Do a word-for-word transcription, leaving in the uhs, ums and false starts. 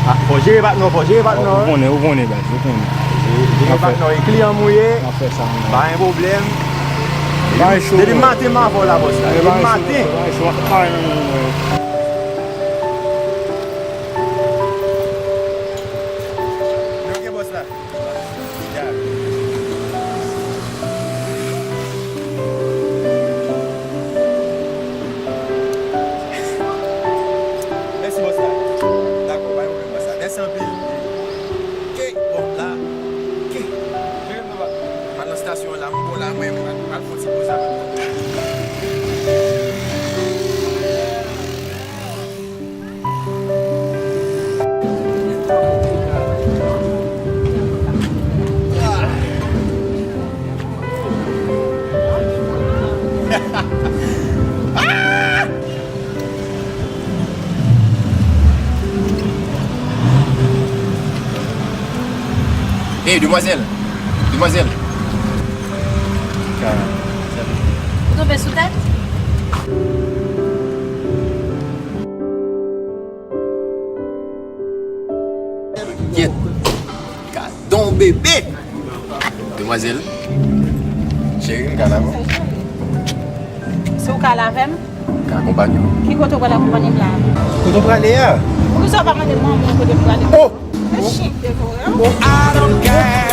Ah, fò jere patnè w, fò jere patnè w. Ou konnen, ou konnen, baz, ou konnen. Jere patnè w, e kliyan m ou ye. Pa gen pwoblèm. Depi maten m avè w la, bòs la. Depi maten. Ok, bòs la. Mèsi, bòs la. Dakò, pa gen pwoblèm, bòs la. Mèsi anpil. Ok, bon, la. Ok. Al nan stasyon an la, m bon la, mwen, m al fè yon ti poze avè w. Ey, demwazèl! Demwazèl! Ou tonbe sou tèt? Kyèt. Gadon bebe! Demwazèl. Cheri, m ka la avè w? Si w ka la avè m? M ka akonpanye w. Ki kote w pral akonpanye m la? Kote w prale a? Poukisa w pa mande manman w kote m prale? Oh! Men chyen de vre. Oh! I don't care.